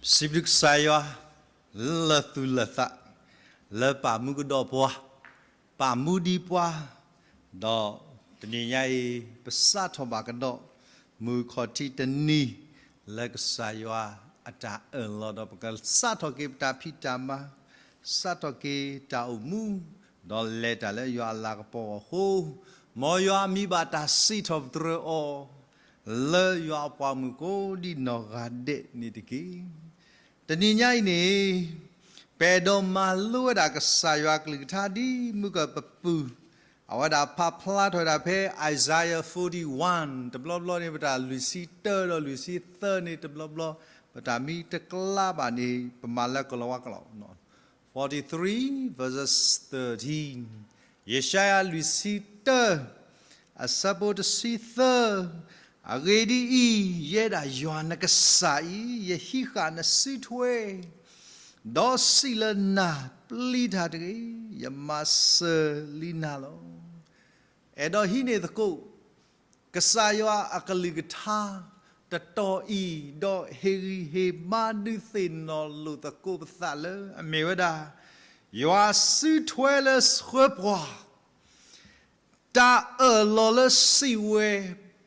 စံးဘျုးကစၢ်ယွၤ လၢသူၣ်လၢသး လၢပာ်မူကဒီးပှၤ, ပာ်မူဒံးပှၤ, ဒီးတနံၤညါအံၤ ပစးထီၣ်ဘၣ်ကဒီး မုၢ်ခီၣ်ထံးတနံၤ လၢကစၢ်ယွၤအတၢ်အၢၣ်လီၤဒီး ပကစးထီၣ်က့ၤပတၢ်ဖံးတၢ်မၤ, စးထီၣ်က့ၤတၢ်အိၣ်မူ, ဒီးလဲၤတၢ်လၢယွၤအလၤကပီၤအဃိ, မ်ယွၤမံဘၣ်တၢ်စံးထီၣ်ပတြၢၤအီၤ လၢယွၤအပှၤမုၣ်ကိးဒံးနီၢ်ဂၤဒဲးန့ၣ်တက့ၢ်. တနံၤညါအံၤန့ၣ် ပအဲၣ်ဒိးမၤလိဝဲဒၣ်ကစၢ်ယွၤကလုၢ်ကထါဒ်မုၢ်ကပပူၤ, အဝဲဒၣ်ဖးဖျါထီၣ်ဝဲဒၣ်ဖဲ Isaiah forty-one တဘျီဘျီန့ၣ် ပတၢ်လွံၢ်ဆံတၢဒီးလွံၢ်ဆံသၢန့ၣ် တဘျီဘျီ ပတၢ်မံတကျါဘၣ်န့ၣ် ပမၤလၢကလီၤဝါကျိာ် forty-three verses thirteen, ယၡါယၤလွံၢ်ဆံတၢ အဆၢဖိတဆံသၢ, အဂ့ၢ်ဒ်အံၤ, ယဲဒၣ်ယွၤနကစၢ်အံၤ ယဟံးဃာ်နစုထွဲ, ဒီးစံးလၢနၤ, ပျံၤတၢ်တဂ့ၤ, ယမၤစၢၤလံနၤလီၤ. အဲၣ်ဒိးဟံးန့ၢ်သကိး ကစၢ်ယွၤအကလုၢ်ကထါတတီၤအံၤ, ဒီးဟ့ၣ်ဂံၢ်ဟ့ၣ်ဘါဒုးသ့ၣ်နီၣ်လိာ်သကိးပသးလၢ အမ့ၢ်ဝဲဒၣ် ယွၤစုထွဲလၢဆှၢပှၤ, တၢ်အၢၣ်လီၤလၢစံးဝဲ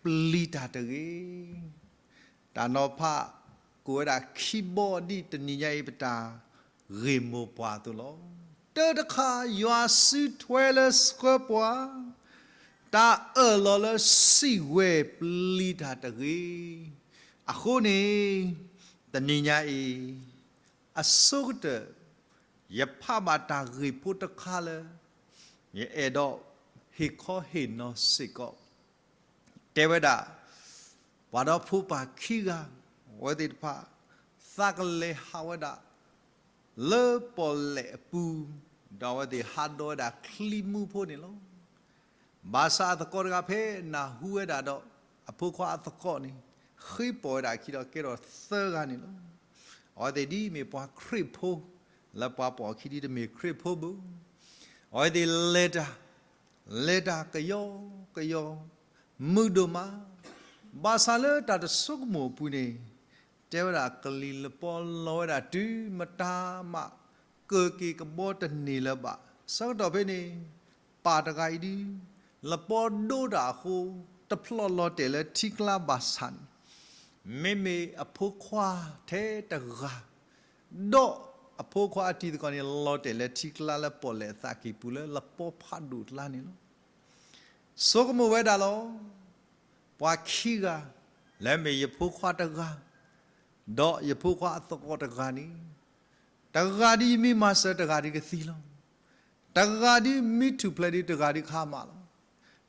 ပျံၤတၢ်တဂ့ၤ. တၢ်နီၤဖးကိးဝဲဒၣ်ခံဘီဒ်တနံၤညါအံၤ ပတၢ်ဂ့ၢ်မိၢ်ပှၢ်အသိးလီၤ. တၢတခါ ယွၤစုထွဲလၢဆှၢပှၤ, တၢ်အၢၣ်လီၤလၢစံးဝဲ ပျံၤတၢ်တဂ့ၤ. အဃိန့ၣ် တနံၤညါအံၤ အဆိကတၢၢ် ယဖးဘၣ်တၢ်ဂ့ၢ်ဖိတခါလၢ ယအဲၣ်ဒိးဟ့ၣ်ခီဟ့ၣ်နီၤစ့ၢ်ကီး, တဲဝဲဒၣ် ပှၤဒီဖိပၢ်ခံဂၤ အဝဲသ့ၣ်တဖၣ် သးကလဲၤဟးဝဲဒၣ် လၢပီၣ်လဲၣ်အပူၤ, ဒီးအဝဲသ့ၣ်ဟးဒီးဝဲဒၣ်ချံမူဖိန့ၣ်လီၤ. ဘၣ်ဆၣ်အသကိးတဂၤဖဲနၢ်ဟူဝဲဒၣ်ဒီး အဖိခွါအသကိးန့ၣ် ဃ့ပိာ်ဝဲဒၣ်အခံဒီးကဲထီၣ်သၢဂၤန့ၣ်လီၤ. အဝဲသ့ၣ်ဒ်မ့ၢ်ပှၤခရံာ်ဖိ လၢပှၤပိာ်အခံဒ်တမ့ၢ်ခရံာ်ဖိဘၣ်. အဝဲသ့ၣ်လဲၤတၢ် လဲၤတၢ်ကယီကယီ မုာ်ဒိၣ်မး, ဘၣ်ဆၣ်လၢတၢ်တဆိကမိၣ်အပူၤန့ၣ် တဲဝဲဒၣ်ကလံၤလပီလီၤဝဲဒၣ်တုၤမတၤမး ကၢၢ်က့ၤကဘီတန့ၢ်လၢၤဘၣ်. ဆၢကတီၢ်ဖဲန့ၣ် ပၢ်တဂၤအံၤဒ် လပီဒိတၢ်အဃိ တဖျိးလီၤတဲာ်လၢထံကျါဘၣ်ဆၣ်န့ၣ် မ့မ့ၢ်အဖိခွါထဲတဂၤ ဒီးအဖိခွါအတံၤသကိးန့ၣ် လီၤတဲာ်လၢထံကျါလၢပီၣ်လဲၣ်အသးကံၢ်ပူၤလၢလပီဖးဒိၣ်ကျါန့ၣ်လီၤ. ဆိကမိၣ်ဝဲဒၣ်လီၤ. ပှၤခံဂၤ လၢမ့ၢ်ယဖိခွါတဂၤ ဒီးယဖိခွါအသကိးတဂၤန့ၣ် တဂၤဒ်မ့ၢ်မၤစၢၤတဂၤဒ်ကသံလီၤ. တဂၤဒ်မ့ၢ်ထူၣ်ဖျဲးဒ်တဂၤဒ်ကဟါမၢ်လီၤ.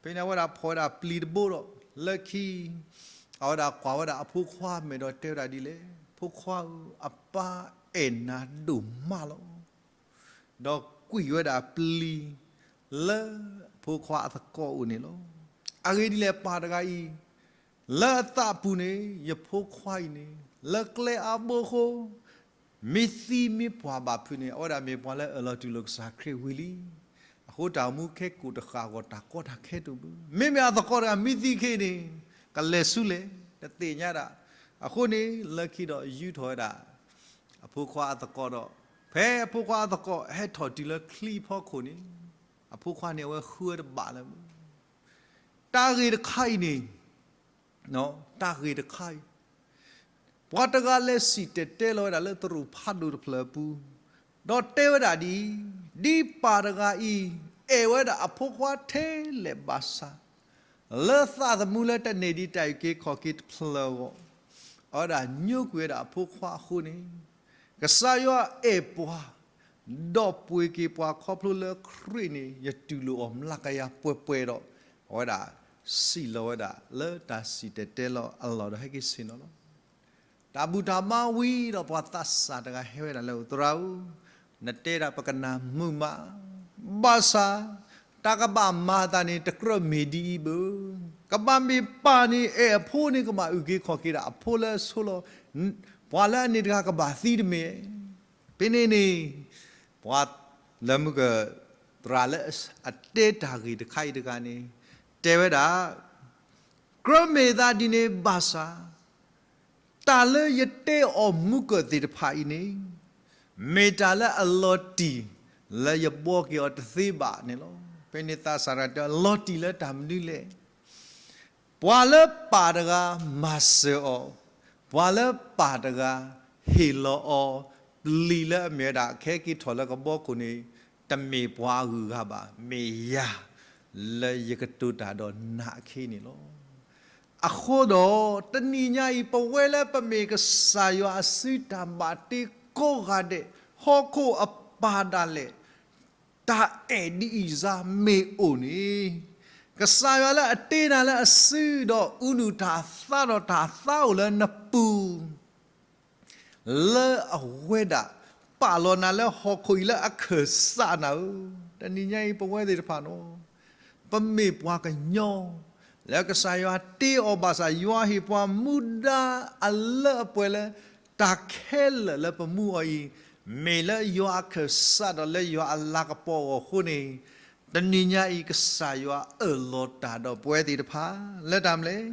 ဖဲန့ၣ်အဝဲဒၣ်ဖီၣ်ဝဲဒၣ်ပျံၤတဘိဒီး လၢခံ အဝဲဒၣ်ကွၢ်ဝဲဒၣ်အဖိခွါမဲာ်ဒီးတဲဝဲဒၣ်ဒ်လဲၣ်, ဖိခွါဧၢ, အပၢ်အဲၣ်နၤဒိၣ်မးလီၤ. ဒီးကွံာ်ဝဲဒၣ်ပျံၤ လၢအဖိခွါအသကိးအိၣ်န့ၣ်လီၤ. အဂ့ၢ်ဒ်လဲၣ်ပၢ်တဂၤအံၤ လၢအသးအပူၤန့ၣ် ယဖိခွါအံၤန့ၣ် လၢကျဲအါဘိအဃိ မ့ၢ်သံမ့ၢ်ပှၢ်ဘၣ်ဖုးန့ၣ် အဝဲဒၣ်မ့ၢ်ပှၤလၢအၢၣ်လီၤတူၢ်လိာ်ကစၢ်ခရံာ်ဝံၤလံ. အဃိတၢ်အိၣ်မူခဲကိာ်တဃၣ်အဂီၢ် တၢ်ကီတၢ်ခဲတအိၣ်ဘၣ်. မ့မ့ၢ်အသကိးတဂၤမ့ၢ်သံခဲအံၤန့ၣ် ကလဲၤဆူလဲၣ် တသ့ၣ်ညါဒၣ်. အဃိန့ၣ် လၢခံဒီးယူထီၣ်ဝဲဒၣ် အဖိခွါအသကိးဒီး ဖဲအဖိခွါအသကိးဟဲထီၣ်တုၤလၢချံဖီခိၣ်န့ၣ် အဖိခွါန့ၣ် အဝဲဃုဝဲတဘၣ်လၢၤဘၣ်. တၢ်ဂ့ၢ်တခါအံၤန့ၣ် တၢ်ဂ့ၢ်တခါအံၤ ပှၤတဂၤလဲၤစံၣ်တဲၤတဲလီၤဝဲဒၣ်လၢသရူးဖးဒိၣ်တဖျၢၣ်အပူၤ, ဒီးတဲဝဲဒၣ်ဒ်အံၤ, ဒ်ပၢ်တဂၤအံၤ အဲၣ်ဝဲဒၣ်အဖိခွါထဲလဲၣ်ဘၣ်ဆၣ်, လၢသးသမူလၢတန့ၢ်ဒံးတၢ်အုၣ်က့ၤခီၣ်က့ၤတဖျၢၣ်အဂီၢ်, အဝဲဒၣ်ညိကွံာ်ဝဲဒၣ်အဖိခွါအဃိန့ၣ်, ကစၢ်ယွၤအဲၣ်ပှၤ ဒီးပှ့ၤက့ၤပှၤခီဖျိလၢခရံာ်န့ၣ် ယတူၢ်လိာ်အီၤမျးကယၤပှဲၤပှဲၤဒီး အဝဲဒၣ်စံၣ်လီၤဝဲဒၣ်လၢတၢ်စံၣ်တဲၤတဲလီၤအလီၢ်ဒီးဟဲက့ၤဆ့ၣ်နီၤလီၤ. တၢ်ဘူၣ်တၢ်ဘါဝံၤဒီးပှၤသးစၢ်တဂၤဟဲဝဲဒၣ်လၢအိၣ်သရၣ်ဧၢ, နတဲဒၣ်ပကနၢ်မုာ်မး, ဘၣ်ဆၣ် တၢ်ကဘၣ်မၤအသးန့ၣ် တကြၢးမ့ၢ်ဒ်အံၤဘၣ်. ကဘၣ်မ့ၢ်ပၢ်န့ၣ် အဲၣ်အဖိန့ၣ် ကဘၣ်အုၣ်က့ၤခီၣ်က့ၤဒၣ်အဖိလၢအဆိလီၤ, ပှၤလၢအန့ၣ်တဂၤကဘၣ်သံတမ့ၢ်ဧါ. ဖဲန့ၣ်န့ၣ် ပှၤလၢမုၢ်က သရၣ်လၢအတဲတၢ်ဂ့ၢ်တခါအံၤတဂၤန့ၣ် တဲဝဲဒၣ်, ကြၢးမ့ၢ်သးဒ်န့ၣ်ဘၣ်ဆၣ်, တၢ်လၢယတဲအီၤမုၢ်ကၢၢ်သ့ၣ်တဖၣ်အံၤန့ၣ် မ့ၢ်တၢ်လၢအလီၤတံၢ်လၢယဘှီက့ၤအီၤတသ့ဘၣ်န့ၣ်လီၤ. ဖဲန့ၣ်သးစၢ်တၢ်တဲ လီၤတံၢ်လၢတၢ်မနုၤလဲၣ်. ပှၤလၢပၢ်တဂၤမၤစၢၤအီၤ, ပှၤလၢပၢ်တဂၤဟ့ၣ်လီၤအီၤ ပျံၤလၢအမ့ၢ်ဝဲဒၣ် ခဲက့ၤထီၣ်လၢကဘီခိၣ်န့ၣ် တမ့ၢ်ပှၤအဂုၤအဂၤဘၣ်, မ့ၢ်ယၤလၢယကတိၤတၢ်ဒီးနၤအခံန့ၣ်လီၤ. အဃိဒီး တနံၤညါအံၤ ပဝဲလၢပမ့ၢ်ကစၢ်ယွၤအစုတၢ်ဘၣ်တ့ကိးဂၤဒဲး, ဟီၣ်ခိၣ်အပၢ်ဒၣ်လဲာ် တၢ်အဲၣ်ဒ်အံၤစါမ့ၢ်အိၣ်န့ၣ်, ကစၢ်ယွၤလၢအတ့နၤလၢအစုဒီး အူနုၢ်တၢ်သါဒီးတၢ်သါအိၣ်လၢနပူၤ လၢအဝဲဒၣ် ပာ်လီၤနၤလၢဟီၣ်ခိၣ်အံၤလၢအခၢၣ်စးနၤဧၢ, တနံၤညါအံၤ ပဝဲသ့ၣ်တဖၣ်နီၤ ပမ့ၢ်ပှၤကညီ လၢကစၢ်ယွၤတ့အီၤဘၣ်ဆၣ် ယွၤဟ့ၣ်ပှၤမူဒါအလၢအပှဲၤလၢ တၢ်ခဲလၢာ်လၢပမူအီၤအံၤ မ့ၢ်လၢယွၤအခၢၣ်စးဒီးလၢယွၤအလၤကပီၤအဂီၢ်အဃိန့ၣ်, တနံၤညါအံၤ ကစၢ်ယွၤအၢၣ်လီၤတၢ်ဒီးပဝဲသ့ၣ်တဖၣ် လၢတၢ်မနုၤလဲၣ်,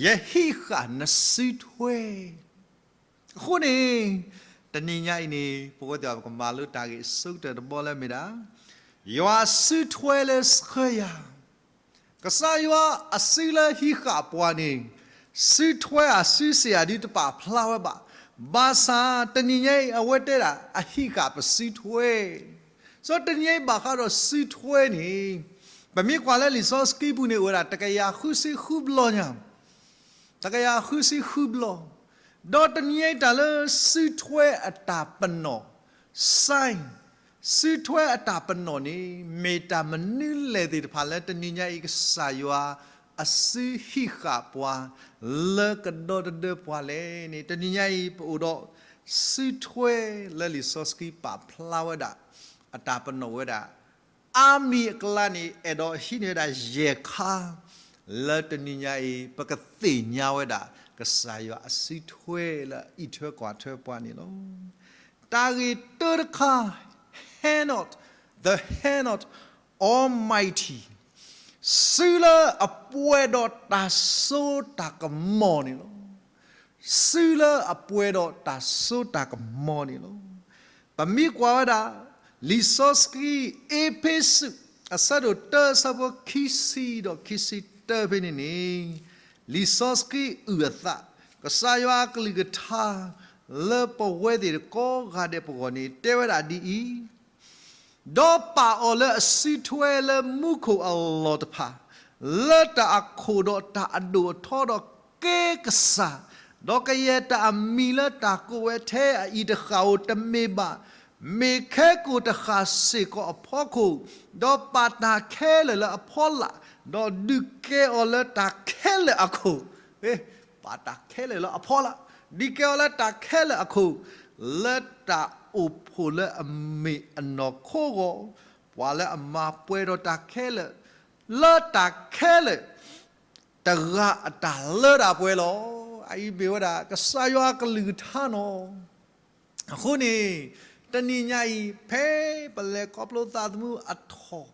ယဟံးဃာ်နစုထွဲ အဃိန့ၣ် တနံၤညါအံၤန့ၣ် ပဝဲသ့ၣ်ပကမၤလိတၢ်ဂ့ၢ်ဆိကတၢၢ်တဘီလၢမ့ၢ်ဒၣ် ယွၤစုထွဲလၢဆှၢယၤ, ကစၢ်ယွၤအစုလၢဟံးဃာ်ပှၤန့ၣ် စုထွဲအစုစ့ၢ်အဒုတပာ်ဖျါဝဲဘၣ်, ဘၣ်ဆၣ်တနံၤညါအံၤ အဝဲတဲဒၣ်အဟံးဃာ်ပစုထွဲ စီၤတနံၤညါအံၤဘၣ်ဃးဒီးစုထွဲန့ၣ် ပမ့ၢ်ကွၢ်လၢလံာ်စီဆှံပူၤန့ၣ် အိၣ်ဝဲဒၣ်တကယၤဃုဆံဃုဘျီညါ တကယၤဃုဆံဃုဘျီ, ဒီးတနံၤညါအံၤတၢ်လၢစုထွဲအတၢ်ပနီၣ် sign စုထွဲအတၢ်ပနီၣ်န့ၣ် မ့ၢ်တၢ်မနုၤလဲၣ်သ့ၣ်တဖၣ်လၢတနံၤညါအံၤ ကစၢ်ယွၤအစုဟံးဃာ်ပှၤ လၢကဒီတဒၢပှၤလဲၣ်န့ၣ် တနံၤညါအံၤပအိၣ်ဒီးစုထွဲလၢလံာ်စီဆှံပာ်ဖျါဝဲဒၣ် အတၢ်ပနီၣ်ဝဲဒၣ် အါမံၤအကျါန့ၣ် အဲၣ်ဒိးဟံးန့ၢ်ဝဲဒၣ်ယဲၢ်ခါ လၢတနံၤညါအံၤ ပကသ့ၣ်ညါဝဲဒၣ် ကစၢ်ယွၤအစုထွဲလၢအအံးထွဲကွၢ်ထွဲပှၤန့ၣ်လီၤ. တၢ်ဂ့ၢ်တၢတခါ Hanot, the Hanot Almighty စုလၢအပှဲၤဒီးတၢ်စိတၢ်ကမီၤန့ၣ်လီၤ. စုလၢအပှဲၤဒီးတၢ်စိတၢ်ကမီၤန့ၣ်လီၤ. ပမ့ၢ်ကွၢ်ဝဲဒၣ် လံာ်စီဆှံ အ့းဖ့းစူး အဆၢဒိၣ်တၢ အဆၢဖိခံဆံဒီးခံဆံတၢဖဲန့ၣ်န့ၣ် လံာ်စီဆှံအုၣ်အသး ကစၢ်ယွၤအကလုၢ်ကထါ လၢပဝဲသ့ၣ်ကိးဂၤဒဲးပဂီၢ်န့ၣ် တဲဝဲဒၣ်ဒ်အံၤ, ဒီးပာ်အီၤလၢအစုထွဲလၢမူခိၣ်အလီၢ်တဖၣ်, လၢတၢ်အခိၣ်ဒီးတၢ်အဒိၣ်အထီဒီးကဲကစၢ်, ဒီးကယဲၢ်တၢ်အမံၤလၢတၢ်ကိးဝဲထဲအအံၤတဃၣ်ဧိၤတမ့ၢ်ဘၣ်, မ့ၢ်ခဲကိာ်တဃၣ်စ့ၢ်ကီးအဖီခိၣ်, ဒီးပာ်တၢ်ခဲလၢာ်လၢအဖီလာ်, ဒီးဒုးကဲအီၤလၢတၢ်ခဲလၢာ်အခိၣ်, ပာ်တၢ်ခဲလၢာ်လၢအဖီလာ်, ဒုးကဲအီၤလၢတၢ်ခဲလၢာ်အခိၣ်, လၢတၢ်အိၣ်ဖှိၣ်လၢအမ့ၢ်အနီၢ်ခိအဂီၢ်, ပှၤလၢအမၤပှဲၤဒီးတၢ်ခဲလၢာ်, လၢတၢ်ခဲလၢာ် တဂၤအတၢ်လၢတၢ်ပှဲၤလီၤ. အအံၤမ့ၢ်ဝဲဒၣ် ကစၢ်ယွၤအကလုၢ်ကထါနီၤ. အဃိန့ၣ် တနံၤညါအံၤ ဖဲပလဲၤခီဖျိသးသမူအထီၣ်,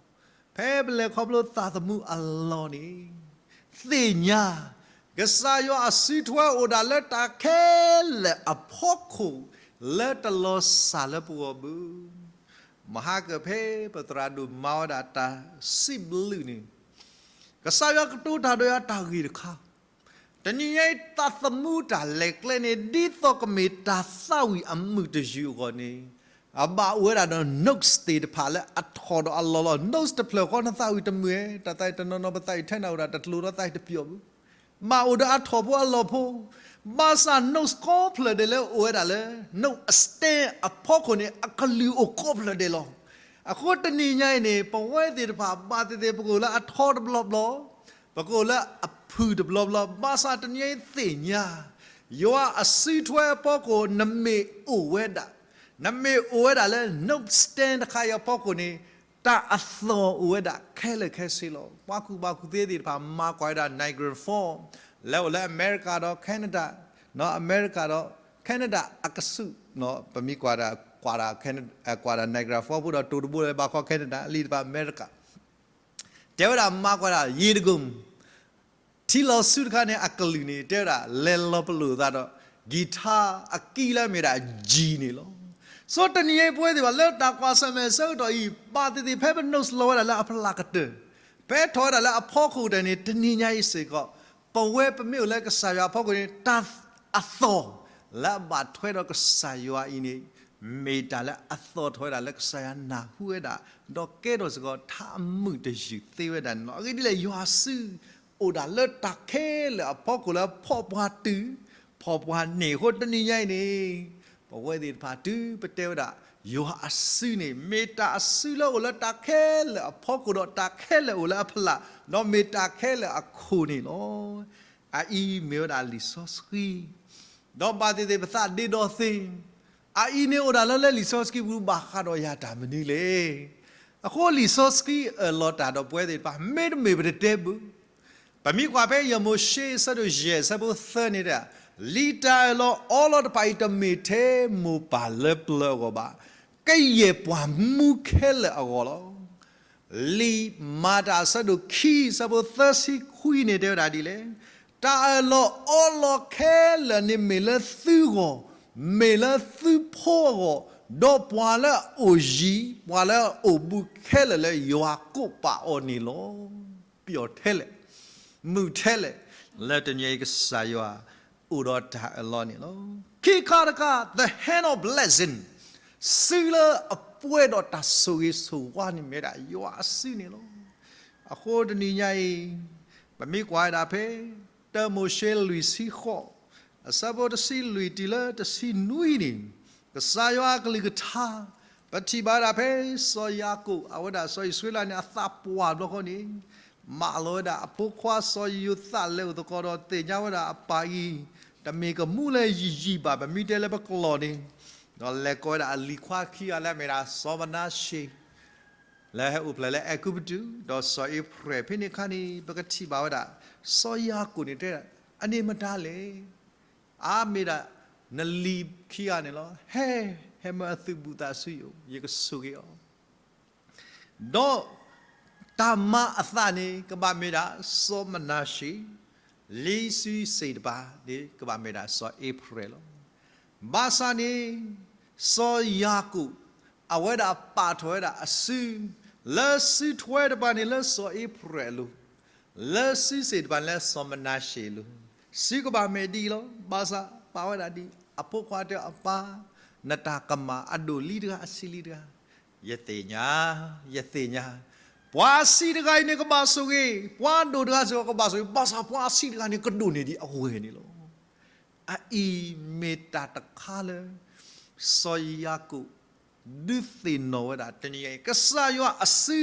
ဖဲပလဲၤခီဖျိသးသမူအလီၢ်န့ၣ် သ့ၣ်ညါ ကစၢ်ယွၤအစုထွဲအိၣ်ဒၣ်လၢတၢ်ခဲလၢာ်အဖီခိၣ် လၢတလီၤစၢ်လၢပဂီၢ်ဘၣ်. မဟါကၢ်ဖဲပသရၣ်ဒိၣ်မၤဝဲဒၣ်တၢ်စံးဘျုးန့ၣ် ကစၢ်ယွၤကတိၤတၢ်ဒီးယၤတၢ်ဂ့ၢ်တခါ, တနံၤညါအံၤသးသမူတၢ်လဲၤကျဲန့ၣ် ဒ်သိးကမ့ၢ်တၢ်သးဝံၣ်အမုာ်တယုၢ်အဂီၢ်န့ၣ် အဘၣ်အိၣ်ဝဲဒၣ်ဒီး notes သ့ၣ်တဖၣ်လၢအထီၣ်ဒီးအလီၢ်လီၤ. Notes တဖျၢၣ်ဃီနသးဝံၣ်တမုာ်ဧါ, တၢ်သးဝံၣ်တနီၤနီၤ ပသးဝံၣ်ထဲနၤအိၣ်ဒၣ်တကျိၤဒီးသးဝံၣ်တပျီၤဘၣ်. ဘၣ်အိၣ်ဒီးအထီၣ်ဖိအလီၢ်ဖိ, ဘၣ်ဆၣ် notes ကိးဖျၢၣ်ဒဲးလၢအိၣ်ဝဲဒၣ်လၢ note stand အဖီခိၣ်န့ၣ် အကလုၢ်အိၣ်ကိးဖျၢၣ်ဒဲးလီၤ. အဃိတနံၤညါအံၤန့ၣ် ပဝဲသ့ၣ်တဖၣ်ဘၣ်သ့ၣ်သ့ၣ် ပကအိၣ်လၢအထီတဘျီဘျီ, ပကအိၣ်လၢအဖုၣ်တဘျီဘျီ, ဘၣ်ဆၣ်တနံၤညါအံၤသ့ၣ်ညါ ယွၤအစုထွဲအဖီခိၣ် နမ့ၢ်အိၣ်ဝဲဒၣ်, နမ့ၢ်အိၣ်ဝဲဒၣ်လၢ note stand တခါအံၤအဖီခိၣ်န့ၣ် တၢ်အသီၣ်အိၣ်ဝဲဒၣ်ခဲလၢာ်ခဲဆ့လီၤ. ပှၤကူၣ်ဘၣ်ကူၣ်သ့သ့ၣ်တဖၣ် မၤကွၢ်ဝဲဒၣ် Niagara Falls လၢအိၣ်လၢအမဲရကၤဒီး Canada, အမဲရကၤဒီး Canada အကဆူး, ပမ့ၢ်ကွၢ်ဒၣ် ကွၢ်ဒၣ် Canada, ကွၢ်ဒၣ် Niagara Falls ဖိဒီးတိၤတဘိလၢဘၣ်ဃီ Canada လံတဖၣ်အမဲရကၤ တဲဝဲဒၣ်မၤကွၢ်ဒၣ် ရေတံခွန် ထံလီၤဆူတခါန့ၣ် အကလုၢ်န့ၣ် တဲဝဲဒၣ် လဲၤလီၤပလိာ်သးဒီး guitar အကံၣ်လၢအမ့ၢ်ဒၣ် G န့ၣ်လီၤ. စီၤတနံၤညါအံၤ ပဝဲသ့ၣ်တဖၣ်လၢတၢ်ကွၢ်ဆၢၣ်မဲာ်ဆၢကတီၢ်အံၤ ဘၣ်သ့ၣ်သ့ၣ်ဖဲပ notice လီၤဝဲဒၣ်လၢအဖျါကတၢၢ်, ဖဲထီၣ်ဝဲဒၣ်လၢအဖီခိၣ်တၢၢ်န့ၣ် တနံၤညါအံၤစ့ၢ်ကီး ပဝဲပမ့ၢ်အိၣ်လၢကစၢ်ယွၤအဖီခိၣ်န့ၣ် တၢ်အသီၣ်လၢအဘၣ်ထွဲဒီးကစၢ်ယွၤအံၤန့ၣ် မ့ၢ်တၢ်လၢအသီၣ်ထွဲဝဲဒၣ်လၢကစၢ်ယွၤနၢ်ဟူဝဲဒၣ်, ဒီးကဲထီၣ်စ့ၢ်ကီး ထါအမုာ်တယုၢ်သ့ဝဲဒၣ်န့ၣ်လီၤ. အဂ့ၢ်ဒ်လဲၣ် ယွၤအစု အိၣ်ဒၣ်လၢတၢ်ခဲလၢာ်အဖီခိၣ်လၢဖီၣ်ပှၤတုၤ, ဖီၣ်ပှၤန့ၢ်အဃိ တနံၤညါအံၤန့ၣ် ပဝဲသ့ၣ်တဖၣ်တုၤပတဲဝဲဒၣ် ယွၤအစုန့ၣ် မ့ၢ်တၢ်အစုလၢအိၣ်လၢတၢ်ခဲလၢာ်အဖီခိၣ်ဒီးတၢ်ခဲလၢာ်အိၣ်လၢအဖီလာ်, ဒီးမ့ၢ်တၢ်ခဲလၢာ်အခိၣ်န့ၣ်လီၤ. အအံၤမ့ၢ်ဝဲဒၣ်လံာ်စီဆှံ ဒီးဘၣ်သ့ၣ်သ့ၣ်ပသးဒ့ဒီသ့, အအံၤန့ၣ်အိၣ်ဒၣ်လၢလၢလံာ်စီဆှံပူၤ ဘၣ်ဃးဒီးယၤတၢ်မနုၤလဲၣ်. အဃိလံာ်စီဆှံအၢၣ်လီၤတၢ်ဒီးပဝဲသ့ၣ်တဖၣ် မ့တမ့ၢ်ပတတဲဘၣ်. ပမ့ၢ်ကွၢ်ဖဲယမိၤၡ့အဆၢဒိၣ်ယဲၢ်အဆၢဖိသၢန့ၣ်, လံာ်တၢ်အၢၣ်လီၤအီလီၤတဖၣ်အံၤ တမ့ၢ်ထဲမိၢ်ပၢ်လၢပျၢၤအဂီၢ်ဘၣ်, ကယဲၢ်ပှၤမူခဲလၢာ်အဂီၢ်လီၤ. လံာ်မၤတၢ်အဆၢဒိၣ်ခံအဆၢဖိသၢဆံခွံန့ၣ် တဲဝဲဒၣ်ဒ်လဲၣ်, တၢ်အၢၣ်လီၤအီလီၤခဲလၢာ်န့ၣ်မ့ၢ်လၢသုဂီၢ်, မ့ၢ်လၢသုဖိအဂီၢ်, ဒီးပှၤလၢအအိၣ်ယံၤ, ပှၤလၢအအိၣ်ဘူးခဲလၢာ်လၢယွၤကိးပာ်အီၤန့ၣ်လီၤ. ပျီထဲလဲၣ်, မုာ်ထဲလဲၣ်, လၢတနံၤအံၤကစၢ်ယွၤအိၣ်ဒီးတၢ်အၢၣ်လီၤန့ၣ်လီၤ. ခံခါတခါ the hand of blessing, စုလၢအပှဲၤဒီးတၢ်ဆိၣ်ဂ့ၤဆိၣ်ဝါန့ၣ်မ့ၢ်ဒၣ်ယွၤအစုန့ၣ်လီၤ. အဃိတနံၤညါအံၤ ပမ့ၢ်ကွၢ်ဝဲဒၣ်ဖဲ တၢမိၤၡ့လွံၢ်ဆံဃိး အဆၢဖိတဆံလွံၢ်တုၤလၢတဆံနွံန့ၣ်, ကစၢ်ယွၤအကလုၢ်ကထါ ပထံၣ်ဘၣ်ဝဲဒၣ်ဖဲ စီၤယၤကိာ် အဝဲဒၣ်စီၤအံၣ်စရ့လးန့ၣ် အသးပှၢ်ဘျီဃီန့ၣ် မၢလီၤဝဲဒၣ်အဖိခွါစီၤယိၤသးလဲၤအိၣ်သကိးဒီးသ့ၣ်ညါဝဲဒၣ်အပၢ်အံၤ တမ့ၢ်ကမူလၢယံာ်ယံာ်ဘၣ် ပမ့ၢ်တဲလၢပကျိာ်န့ၣ်, ဒီးလဲၤကိးဝဲဒၣ်အလံၤခွါခံဂၤလၢအမ့ၢ်ဒၣ်စီၤမနၤၡ့ လၢဟဲအိၣ်ဖျဲၣ်လၢအဲၤကူပတူး ဒီးစီၤအ့ဖရဲၣ် ဖဲန့ၣ်အခါန့ၣ် ပကထံၣ်ဘၣ်ဝဲဒၣ် စီၤယၤကိာ်န့ၣ်တဲ အန့ၣ်မတၤလဲၣ်, အါမ့ၢ်ဒၣ် နလံၤခံဂၤန့ၣ်လီၤ. ဟဲ, ဟဲမၢအသုးဘူးသးဆူယအိၣ် ယကဆိၣ်ဂ့ၤအီၤ ဒီးတၢ်မၤအသးန့ၣ် ကဘၣ်မ့ၢ်ဒၣ်စီၤမနၤၡ့, လံာ်စုစ့ၣ်တပၤန့ၣ် ကဘၣ်မ့ၢ်ဒၣ်စီၤအ့ဖရဲၣ်လီၤ. ဘၣ်ဆၣ်န့ၣ် စီၤယၤကိာ် အဝဲဒၣ်ပာ်ထီၣ်ဝဲဒၣ်အစု, လၢစုထွဲတပၤန့ၣ်လၢစီၤအ့ဖရဲၣ်အလိၤ, လၢစုစ့ၣ်တပၤန့ၣ်လၢစီၤမနၤၡ့အလိၤ, စုကဘၣ်မဲာ်ဒ်အံၤလီၤ. ဘၣ်ဆၣ်ပာ်ဝဲဒၣ်ဒ်အဖိခွါတဲအပၢ်, နတၢ်ကမၣ်အဒိၣ်လံတဂၤအဆံးလံတဂၤ ယသ့ၣ်ညါ, ယသ့ၣ်ညါ, ပှၤအဆံးတဂၤအံၤန့ၣ်ကဘၣ်ဆိၣ်ဂ့ၤ, ပှၤအဒိၣ်တဂၤစ့ၢ်ကီးကဘၣ်ဆိၣ်ဂ့ၤ, ဘၣ်ဆၣ်ပှၤအဆံးတဂၤန့ၣ်ကဒိၣ်န့ၢ်ဒံးအဝဲၢ်န့ၣ်လီၤ. အအံၤမ့ၢ်တၢ်တခါလၢ စီၤယၤကိာ် ဒုးသ့ၣ်နီၣ်ဝဲဒၣ်တနံၤအံၤ ကစၢ်ယွၤအစု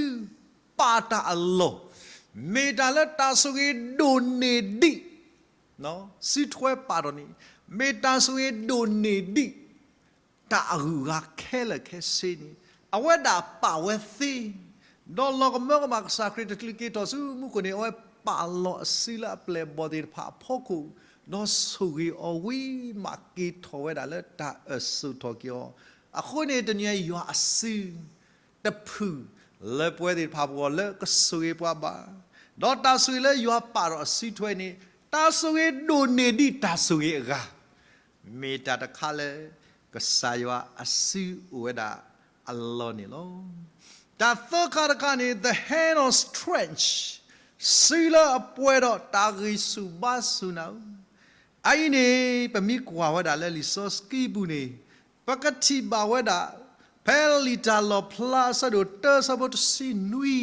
ပာ်တၢ်အလီၢ်, မ့ၢ်တၢ်လၢတၢ်ဆိၣ်ဂ့ၤဒိၣ်န့ၢ်ဒံး, စုထွဲပာ်ထီၣ်န့ၣ် မ့ၢ်တၢ်ဆိၣ်ဂ့ၤဒိၣ်န့ၢ်ဒံး တၢ်အဂုၤအဂၤခဲလၢာ်ခဲဆ့န့ၣ် အဝဲဒၣ်ပာ်ဝဲသ့, ဒီးလီၤကမၢကမၣ်ကစၢ်ခရံာ်တချုးက့ၤထီၣ်ဆူမူခိၣ်န့ၣ် အဝဲပာ်လီၤအစုလၢအပျဲၢ်အဘီၣ်သ့ၣ်တဖၣ်အဖီခိၣ်, ဒီးဆိၣ်ဂ့ၤအီၤဝံၤမးက့ၤထီၣ်ဝဲဒၣ်လၢတၢ်အၢၣ်ဆိးထီၣ်က့ၤအီၤ, အဃိန့ၣ်တနံၤအံၤယွၤအစု တဖုၣ်လၢပဝဲသ့ၣ်တဖၣ်အဂီၢ်လၢကဆိၣ်ဂ့ၤပှၤဘၣ်, ဒီးတၢ်ဆိၣ်ဂ့ၤလၢယွၤပာ်ထီၣ်အစုထွဲန့ၣ် တၢ်ဆိၣ်ဂ့ၤဒိၣ်န့ၢ်ဒံးတၢ်ဆိၣ်ဂ့ၤအဂၤ, မ့ၢ်တၢ်တခါလၢ ကစၢ်ယွၤအစုအိၣ်ဝဲဒၣ်အလီၢ်န့ၣ်လီၤ. တၢ်သၢခါတခါန့ၣ် the hand of strength, စုလၢအပှဲၤဒီးတၢ်ဂံၢ်ဆူၣ်ဘါဆူၣ်နၤဧၢ, အအံၤန့ၣ် ပမ့ၢ်ကွၢ်ဝဲဒၣ်လၢလံာ်စီဆှံပူၤန့ၣ် ပကထံၣ်ဘၣ်ဝဲဒၣ် ဖဲလံာ်တၢ်လီၣ်ဖျါအဆၢဒိၣ်တၢအဆၢဖိတဆံနွံ,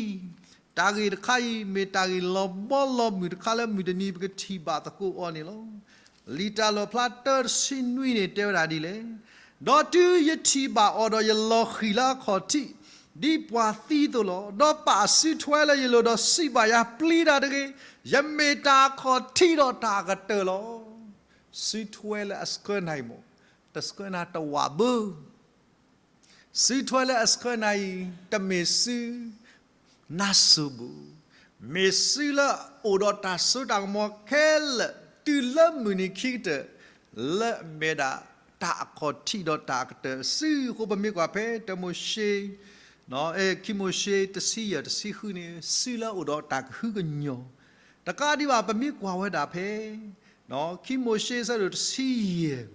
တၢ်ဂ့ၢ်တခါအံၤ မ့ၢ်တၢ်ဂ့ၢ်လီၤဘီလီၤမုၢ်တခါလၢမုၢ်တနံၤပကထံၣ်ဘၣ်သကိးအီၤန့ၣ်လီၤ. လံာ်တၢ်လီၣ်ဖျါတၢတဆံနွံန့ၣ် တဲဝဲဒၣ်ဒ်လဲၣ်, ဒီးတုၤယထံၣ်ဘၣ်အီၤဒီးယလီၤဃံၤလၢအခီၣ်ထံး ဒ်ပှၤသံအသိးလီၤ. ဒီးပာ်စုထွဲလၢယလိၤဒီးစံးဘၣ်ယၤ ပျံၤတၢ်တဂ့ၤ, ယမ့ၢ်တၢ်အခီၣ်ထံးဒီးတၢ်အကတၢၢ်လီၤ. စုထွဲလၢအဆှၢနၤအံၤမ့ၢ် တဆှၢနၤတဝးဘၣ်. စုထွဲလၢအဆှၢနၤအံၤ တမ့ၢ်စု နါစိၤဘၣ်, မ့ၢ်စုလၢအအိၣ်ဒီးတၢ်စိတၢ်ကမီၤခဲလၢာ် တုၤလၢမုၢ်နံၤခံကတၢၢ် လၢအမ့ၢ်ဒၣ်တၢ်အခီၣ်ထံးဒီးတၢ်အကတၢၢ်စုအဃိ ပမ့ၢ်ကွၢ်ဖဲတၢမိၤၡ့ ခံမိၤၡ့တဆံယဲၢ်တဆံဃုန့ၣ် စုလၢအအိၣ်ဒီးတၢ်ကဟုကညီၢ်, တကးဒံးဘၣ် ပမ့ၢ်ကွၢ်ဝဲဒၣ်ဖဲ ခံမိၤၡ့ အဆၢဒိၣ်တဆံယဲၢ်,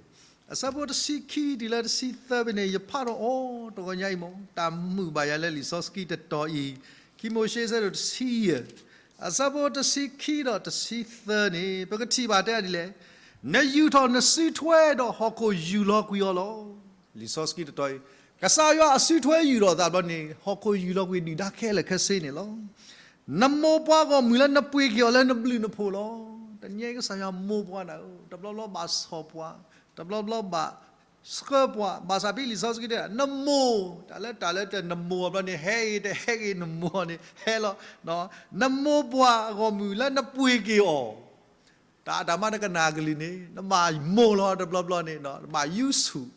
အဆၢဖိတဆံခံတုၤလၢတဆံသၢဖဲန့ၣ် ယဖးထီၣ်အီၤတဂီၤညါအံၤမ့ၢ် တၢ်မုာ်ဘၣ်ယၤလၢလံာ်စီဆှံတတီၤအံၤ, ခံမိၤၡ့ အဆၢဒိၣ်တဆံယဲၢ်, အဆၢဖိတဆံခံဒီးတဆံသၢန့ၣ် ပကထံၣ်ဘၣ်တဲဒ်လဲၣ်, နယူာ်ထီၣ်နစုထွဲဒီးဟီၣ်ခိၣ်ယူၢ်လီၤကွံာ်အီၤလီၤ. လံာ်စီဆှံတတီၤအံၤ, ကစၢ်ယွၤအစုထွဲယူာ်ထီၣ်သးဘျီန့ၣ် ဟီၣ်ခိၣ်ယူၢ်လီၤကွံာ်ဒုၣ်ဒါခဲလၢာ်ခဲဆ့န့ၣ်လီၤ. နမိၢ်ပှၢ်ဂီၢ်မုၢ်လၢနပှ့ၤက့ၤအီၤလၢနဘျုးနဖှိၣ်လီၤ. တနံၤအံၤကစၢ်ယွၤမိၢ်ပှၢ်နၤဧၢ, တဘျီဘျီဘၣ်ဆီၣ်ပှၤ, တဘျီဘျီဘၣ်ဆှၢပှၤ, ဘၣ်ဆၣ်ဖဲလံာ်စီဆှံတဲဒၣ် နမိၢ်, တၢ်လၢတၢ်လၢတၢ်နမိၢ်အဘျီန့ၣ် ဟဲဂ့ၤတဟဲဂ့ၤနမိၢ်အီၤန့ၣ် ဟဲလီၤ. နမိၢ်ပှၢ်ဂီၢ်မုၢ်လၢနပှ့ၤက့ၤအီၤ တၢ်အတၢ်မၤတကနၣ်ကလုၢ်န့ၣ် နဘၣ်မိၢ်လီၤတဘျီဘျီန့ၣ် နဘၣ်ယူဆူၣ်,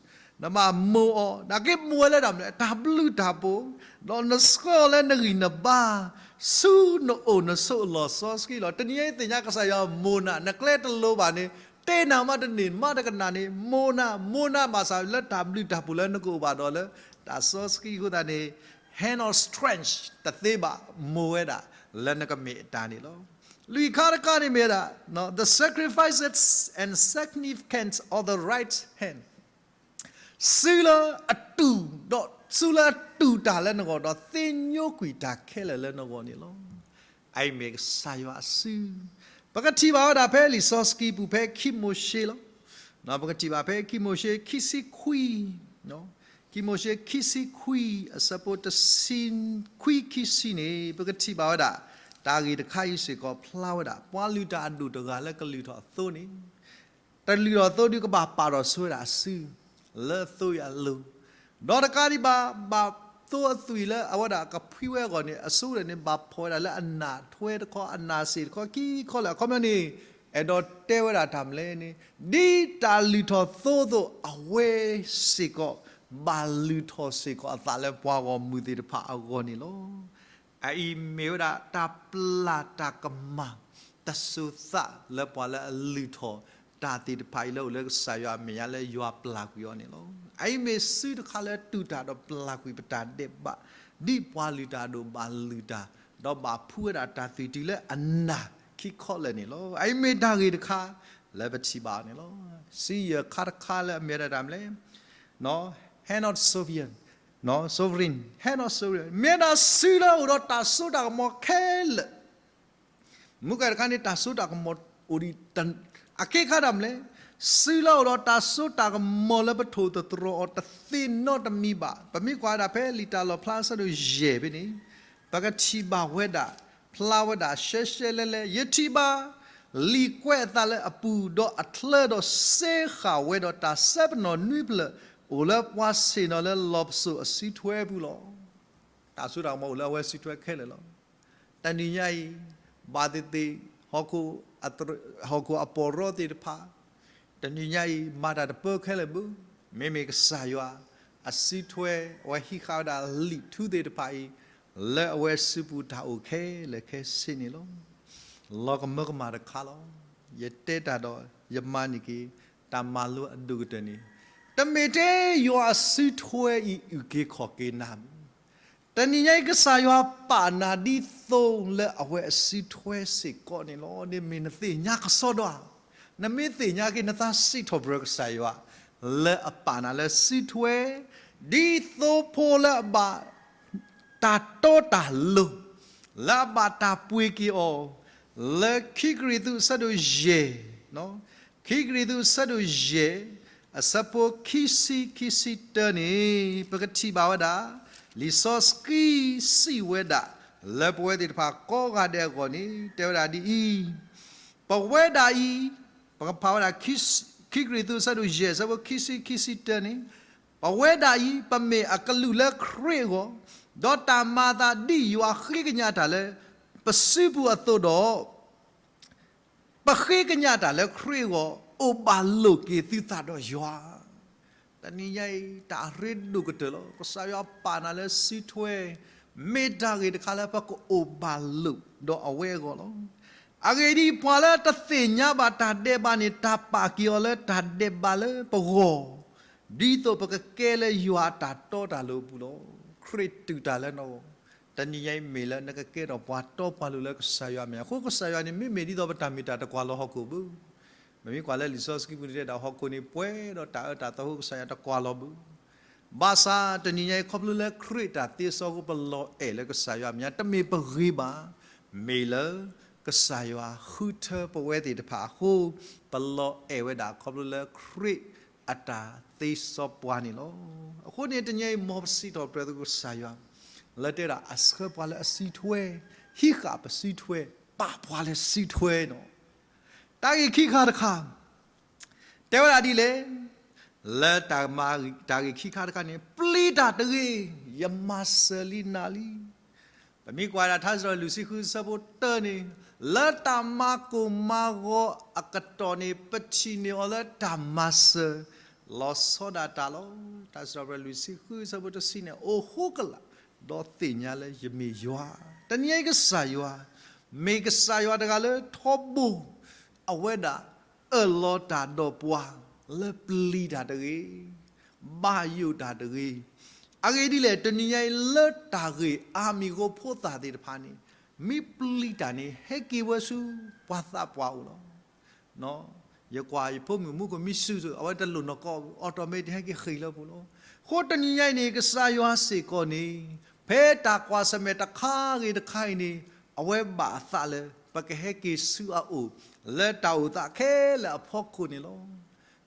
နဘၣ်မိၢ်အီၤ, နာ်က့မိၢ်ဝဲလၢတၢ်မနုၤလဲၣ် တၢ်ဘျုးတၢ်ဖှိၣ်, ဒီးနဆှၢအီၤလၢနဂံၢ်နဘါ, ဆူနအိၣ်နဆိးအလီၢ်စီဆှံလီၤ. တနံၤအံၤသ့ၣ်ညါကစၢ်ယွၤမိၢ်နၤ နကျဲတလိၤဘၣ်န့ၣ် တ့နၤမးတန့ၢ်မးတကနၣ်န့ၣ် မိၢ်နၤ, မိၢ်နၤဘၣ်ဆၣ်လၢတၢ်ဘျုးတၢ်ဖှိၣ်လၢနကအိၣ်ဘၣ်ဒီးလၢ တၢ်စီဆှံအဃိသတးန့ၣ် hand of strength တသ့ဘၣ် မိၢ်ဝဲဒၣ်လၢနကမ့ၢ်အတၢ်န့ၣ်လီၤ. လွံၢ်ခါတခါန့ၣ်မ့ၢ်ဝဲဒၣ် the sacrifices and significance of the right hand စုလၢအတူၢ်, ဒီးစုလၢအတူၢ်တၢ်လၢနဂီၢ် ဒီးသ့ညိကွံာ်တၢ်ခဲလၢာ်လၢနဂီၢ်န့ၣ်လီၤ. အအံၤမ့ၢ်ကစၢ်ယွၤအစု, ပကထံၣ်ဘၣ်ဝဲဒၣ်ဖဲလံာ်စီဆှံပူၤဖဲခံမိၤၡ့လီၤ. ပကထံၣ်ဘၣ်ဖဲခံမိၤၡ့ခံဆံခွံ, ခံမိၤၡ့ခံဆံခွံ အဆၢဖိတဆံခွံခံဆံန့ၣ် ပကထံၣ်ဘၣ်ဝဲဒၣ် တၢ်ဂ့ၢ်တခါအံၤစ့ၢ်ကီးဖျါဝဲဒၣ် ပှၤလုၢ်တၢ်အဒိၣ်တဂၤလၢကလုၢ်ထီၣ်အသိန့ၣ် တလုၢ်ထီၣ်သိဒုးကဘၣ်ပာ်ထီၣ်ဆိဝဲဒၣ်အစု လၢအသိအံၤအလိၤ, ဒီးတကးဒံးဘၣ် ဘၣ်သိအသွံၣ်လၢအဝဲဒၣ်ကဖှံဝဲအဂီၢ်န့ၣ် အစိကတၢၢ်န့ၣ် ဘၣ်ဖီၣ်ဝဲဒၣ်လၢအနၢ်ထွဲတခီ အနၢ်စ့ၣ်တခီခံခီလၢ အခီပညီန့ၣ် အဲၣ်ဒိးတဲဝဲဒၣ်တၢ်မနုၤလဲၣ်န့ၣ် ဒ်တၢ်လုၢ်ထီၣ်သိအသိး အဝဲစ့ၢ်ကီး ဘၣ်လုၢ်ထီၣ်စ့ၢ်ကီးအသးလၢပှၤဂီၢ်မုၢ်သ့ၣ်တဖၣ်အဂီၢ်န့ၣ်လီၤ. အအံၤမ့ၢ်ဝဲဒၣ်တၢ်ပျၢ်တၢ်ကမၣ် တစိၤသးလၢပှၤလၢအလုၢ်ထီၣ်တၢ်သ့ၣ်တဖၣ်အံၤလၢအိၣ်လၢကစၢ်ယွၤအမဲာ်ညါလၢယွၤပျၢ်ကွံာ်အီၤန့ၣ်လီၤ. အအံၤမ့ၢ်စုတခါလၢတူၢ်တၢ်ဒီးပျၢ်ကွံာ်ပတၢ်ဒဲးဘး ဒ်ပှၤလုၢ်တၢ်အဒိၣ်ဘၣ်လုၢ်တၢ် ဒီးဘၣ်ဖှူဝဲဒၣ်တၢ်သွံၣ်တုၤလၢအနၢ်ခံခီလၢာ်န့ၣ်လီၤ. အအံၤမ့ၢ်တၢ်ဂ့ၢ်တခါ လၢပထံၣ်ဘၣ်န့ၣ်လီၤ. စံးယဲၢ်ခါတခါလၢအမ့ၢ်ဝဲဒၣ်တၢ်မနုၤလဲၣ် hand of sovereign, sovereign, hand of sovereign မ့ၢ်ဒၣ်စုလၢအိၣ်ဒီးတၢ်စိတၢ်ကမီၤခဲလၢာ် မုၢ်ကတခါန့ၣ် တၢ်စိတၢ်ကမီၤအိၣ်ဒံး အခ့ခါတၢ်မနုၤလဲၣ်, စုလၢအိၣ်ဒီးတၢ်စိတၢ်ကမီၤလၢပထိၣ်သတြီၤအီၤ တသ့ၣ်နီတမံၤဘၣ်. ပမ့ၢ်ကွၢ်ဝဲဒၣ်ဖဲလံာ်တၢ်လီၣ်ဖျါအဆၢဒိၣ်ယဲၢ်ဖဲန့ၣ် ပကထံၣ်ဘၣ်ဝဲဒၣ် ဖျါဝဲဒၣ်ရှဲရှဲလဲလဲ, ယထံၣ်ဘၣ် လံာ်ကွဲးအသးလၢအပူၤ ဒီးအချၢဒီးစ့ဃာ်ဝဲဒီးတၢ်စဲပနီၣ်နွံဖျၢၣ် အိၣ်လၢပှၤဆ့ၣ်နီၤလၢလီၢ်ပစိာ်အစုထွဲပူၤလီၤ. တၢ်စိတၢ်ကမီၤအိၣ်လၢအဝဲစုထွဲခဲလၢာ်လီၤ. တနံၤညါအံၤ ဘၣ်သ့ၣ်သ့ၣ် ဟီၣ်ခိၣ်အပီၢ်ရီသ့ၣ်တဖၣ် တနံၤညါအံၤ မၤတၢ်တပၢၢ်ခဲလၢာ်ဘၣ်. မ့မ့ၢ်ကစၢ်ယွၤ အစုထွဲ အဝဲဟံးဃာ်ဝဲဒၣ်လံာ်ထူသ့ၣ်တဖၣ်အံၤ လၢအဝဲစုပူၤတၢ်အိၣ်ခဲလၢာ်ခဲဆ့န့ၣ်လီၤ. လီၤကမၢကမၣ်တခါလီၤ. ယတဲတၢ်ဒီး ယမၤန့ၢ်က့ၤ တၢ်မၤလိအဒိၣ်ကတၢၢ်န့ၣ် တမ့ၢ်ထဲယွၤအစုထွဲအံၤ အုၣ်က့ၤခီၣ်က့ၤနၤ တနံၤညါအံၤ ကစၢ်ယွၤပာ်နၤဒ်သိးလၢအဝဲအစုထွဲစ့ၢ်ကီးန့ၣ်လီၤ. ဒ်မ့ၢ်နသ့ၣ်ညါကစီဒီဧါ, နမ့ၢ်သ့ၣ်ညါက့ၤ နသးစံးထီၣ်ပတြၢၤကစၢ်ယွၤ လၢအပာ်နၤလၢစုထွဲ ဒ်သိဖိလၢအဘၣ် တၢ်တီတၢ်လိၤ လၢအဘၣ်တၢ်ပှ့ၤက့ၤအီၤ လၢခံကရံၣ်သူးအဆၢဒိၣ်ယဲၢ်, ခံကရံၣ်သူးအဆၢဒိၣ်ယဲၢ် အဆၢဖိခံဆံ ခံဆံတၢန့ၣ် ပကထံၣ်ဘၣ်ဝဲဒၣ် လံာ်စီဆှံစံးဝဲဒၣ် လၢပဝဲသ့ၣ်တဖၣ်ကိးဂၤဒဲးအဂီၢ်န့ၣ် တဲဝဲဒၣ်ဒ်အံၤ, ပဝဲဒၣ်အံၤ ပကဖးဝဲဒၣ် ခံကရံၣ်သူးအဆၢဒိၣ်ယဲၢ် အဆၢဖိခံဆံ ခံဆံတၢန့ၣ်, ပဝဲဒၣ်အံၤ ပမ့ၢ်အကလူးလၢခရံာ်အဂီၢ်, ဒီးတၢ်မၤအသးဒ်ယွၤဃ့ကညးတၢ်လၢ ပစုပူၤအသိးဒီး ပဃ့ကညးတၢ်လၢခရံာ်အဂီၢ် အိၣ်ဘၣ်လိာ်က့ၤသုသးဒီးယွၤ. တနံၤညါအံၤ တၢ်အရ့ဒိၣ်ကတၢၢ်လီၤ. ကစၢ်ယွၤပာ်နၤလၢစုထွဲ မ့ၢ်တၢ်ဂ့ၢ်တခါလၢပကအိၣ်ဘၣ်လိာ်ဒီးအဝဲအဂီၢ်လီၤ. အဂ့ၢ်ဒ်အံၤ, ပှၤလၢတသ့ၣ်ညါဘၣ်တၢ်ဒဲးဘးန့ၣ် တၢ်ပာ်က့ၤအီၤလၢတၢ်ဒဲးဘးလၢပဂီၢ်, ဒ်သိးပကကဲလၢယွၤအတၢ်တီတၢ်လိၤအပူၤလီၤ. ခရံာ်တူၢ်တၢ်လၢနဂီၢ်, တနံၤညါအံၤမ့ၢ်လၢနကကဲထီၣ်ပှၤတီပှၤလိၤလၢကစၢ်ယွၤအမဲာ်ညါ. အဃိကစၢ်ယွၤန့ၣ် မ့မ့ၢ်ဒ်သိးပတၢ်မ့ၢ်တၢ်တကွၢ်လီၤဟီၣ်ခိၣ်ဘၣ် ပမ့ၢ်ကွၢ်လၢလံာ်စီဆှံပူၤန့ၣ်တဲဒၣ် ဟီၣ်ခိၣ်န့ၣ်ပှဲၤဒီးတၢ်အၢတၢ်သီအဃိ ကစၢ်ယွၤတကွၢ်လီၤဘၣ်. ဘၣ်ဆၣ်တနံၤညါအံၤ ခီဖျိလၢခရံာ်တၢ်သ့စီအဃိ ပလီၤအဲၣ်လၢကစၢ်ယွၤမဲာ်ညါ တမ့ၢ်ပဂ့ၤဘၣ်, မ့ၢ်လၢကစၢ်ယွၤဃုထၢပဝဲသ့ၣ်တဖၣ်အဃိ ပလီၤအဲၣ်ဝဲဒၣ်ခီဖျိလၢခရံာ်အတၢ်သ့စီပှၤန့ၣ်လီၤ. အဃိန့ၣ်တနံၤညါအံၤ မ်ပစံးထီၣ်ပတြၢၤသကိးကစၢ်ယွၤ လၢတဲဒၣ်အဆှၢပှၤလၢအစုထွဲ, ဟံးဃာ်ပစုထွဲ, ပာ်ပှၤလၢစုထွဲန့ၣ်လီၤ. တၢ်ဂ့ၢ်ခံခါတခါ တဲဝဲဒၣ်ဒ်လဲၣ်, လၢတၢ်မၤ တၢ်ဂ့ၢ်ခံခါတခါန့ၣ် ပျံၤတၢ်တဂ့ၤ, ယမၤစၢၤလံနၤလံ. ပမ့ၢ်ကွၢ်ဒၣ်ထါစံးထီၣ်ပတြၢၤလွံၢ်ဆံဃုဆၢဖိတၢန့ၣ်, လၢတၢ်မၤကိၢ်မၤဂီၤအကတီၢ်န့ၣ် ပထံၣ်န့ၢ်အီၤလၢတၢ်မၤစၢၤ လီၤဆီဒၣ်တၢ်လီၤ. ထါစံးထီၣ်ပတြၢၤလွံၢ်ဆံဃုဆၢဖိတဆံန့ၣ် အိၣ်ဃိကလာ် ဒီးသ့ၣ်ညါလၢယမ့ၢ်ယွၤ. တနံၤညါအံၤကစၢ်ယွၤ မ့ၢ်ကစၢ်ယွၤတဂၤလၢထီဘိ အဝဲဒၣ်အၢၣ်လီၤတၢ်ဒီးပှၤ လၢပျံၤတၢ်တဂ့ၤ, ဘၣ်ယိၣ်တၢ်တဂ့ၤ. အဂ့ၢ်ဒ်လဲၣ် တနံၤညါအံၤလၢတၢ်ဂ့ၢ်အါမံၤအဃိဖိသၣ်သ့ၣ်တဖၣ်န့ၣ် မ့ၢ်ပျံၤတၢ်န့ၣ် ဟဲက့ၤဝဲဆူပှၤသးပှၢ်အိၣ်လီၤ. ယကွၢ်ယဖိမုၣ်မူခိၣ်မံဆူၣ် အဝဲတလိၣ်နီၢ်ကီၢ် automatic ဟဲက့ၤဃ့ၢ်လၢပူၤလီၤ. အဃိတနံၤညါအံၤန့ၣ် ကစၢ်ယွၤစ့ၢ်ကီးန့ၣ် ဖဲတၢ်ကွၢ်ဆၢၣ်မဲာ်တခါဂ့ၤတခါအံၤန့ၣ် အဝဲဘၣ်အသးလၢ ပကဟဲက့ၤဆူအအိၣ် လၢတၢ်အိၣ်သးခဲလၢာ်အဖီခိၣ်န့ၣ်လီၤ.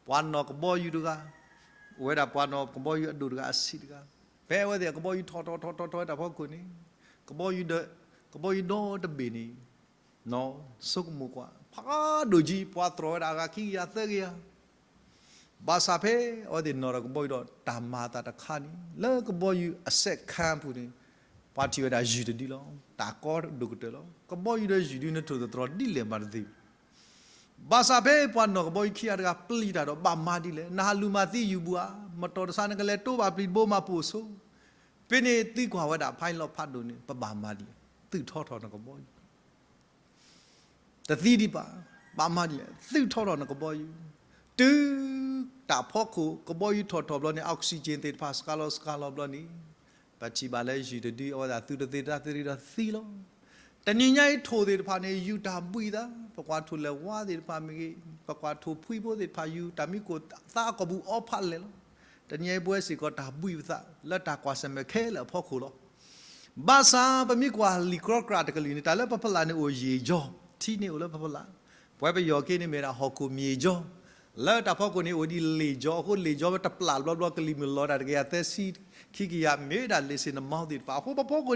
ပှၤနီၢ်ကဘီယူၤတဂၤ, အိၣ်ဝဲဒၣ်ပှၤနီၢ်ကဘီယူၤအဒိၣ်တဂၤအဆံးတဂၤ, ဖဲအဝဲသ့ၣ်အကဘီယူၤထီၣ်ထီၣ်ထီၣ်ထီၣ်ထီၣ်ဝဲတၢ်ဖီခိၣ်န့ၣ်, ကဘီယူၤဒီး, ကဘီယူၤဒီတဘ့ၣ်န့ၣ် ဆိကမိၣ်ကွၢ် ဖးဒိၣ်ကံ ပှၤတြီၢ်ဝဲဒၣ်အဂၤခံကယၤသၢကယၤ ဘၣ်ဆၣ်ဖဲအဝဲသ့ၣ်နီၣ်ဒီးကဘီယူၤဒီးတၢ်မၤအသးတခါန့ၣ် လၢကဘီယူၤအစဲးခါပူၤန့ၣ် ပှၤထံၣ်ဝဲဒၣ်ယုၢ်တဒုလီၤ. တၢ်ကီဒိၣ်ကတၢၢ်လီၤ. ကဘီယူၤဒီးယုၢ်ဒုနထိၣ်သတြီၤဒ်လဲၣ်မးတသ့ဘၣ်. ဘၣ်ဆၣ်ဖဲပှၤနီၢ်ကဘီယူၤခံဂၤတဂၤပျံၤတၢ်ဒီးဘၣ်မၤဒ်လဲၣ်, နဟးလူၤမၤသံယုၢ်ဘၣ်ဧါ, မတီၢ်တဆါနကလဲၤတိဘၣ်ပျံၤတဘိမၤပိာ်ဆိ, ဖဲန့ၣ်သံကွၢ်ဝဲဒၣ် pilot ဖးဒိၣ်န့ၣ် ပဘၣ်မၤဒ်လဲၣ်, သုးထီထီၣ်နကဘီယူၤ တသံဒံးဘၣ်, ဘၣ်မၤဒ်လဲၣ်, သုးထီထီၣ်နကဘီယူၤ, တုၤတၢ်ဖီခိၣ် ကဘီယူၤထီၣ်ထီၣ်ဘျီန့ၣ် oxygen သ့ၣ်တဖၣ်စှၤလီၤစှၤလီၤဘျီန့ၣ် ပထံၣ်ဘၣ်လၢယုၢ်တဒု အဝဲသ့ၣ်သုးတသ့တၢ်သ့ဒီးသံလီၤ. တနံၤညါအံၤထိၣ်သ့ၣ်တဖၣ်န့ၣ် ယူၤတၢ်ဘှံးသး, ပကွၢ်ထိၣ်လဲၤဝါသ့ၣ်တဖၣ်မ့ၢ်ဂ့ၤ, ပကွၢ်ထိၣ်ဖှံဖိသ့ၣ်တဖၣ် ယူၤတၢ်မံကိၢ်သးအကီၢ်ပူၤအီဖးလဲၣ်လီၤ. တနံၤညါအံၤပဝဲစ့ၢ်ကီးတၢ်ဘှံးပသး လၢတၢ်ကွၢ်ဆၢၣ်မဲာ်ခဲလၢာ်အဖီခိၣ်လီၤ. ဘၣ်ဆၣ်ပမ့ၢ်ကွၢ်လံာ်ကြီကြာ်တကလုာ်န့ၣ် တၢ်လၢပဖီလာ်န့ၣ်အိၣ်ယံာ်ကၠီ, ထံန့ၣ်အိၣ်လၢပဖီလာ်, ပဝဲပယီၤက့န့ၣ်မ့ၢ်ဒၣ်ဟီၣ်ခိၣ်မြေကြီး, လၢတၢ်ဖီခိၣ်န့ၣ်အိၣ်ဒ်လ့ၣ်ကၠီအဃိ လ့ၣ်ကၠီဝဲတပျၢ်ဘျီဘျီကလံၤမုၢ်လီၤတၢ်တကယၤသၢဆံခံ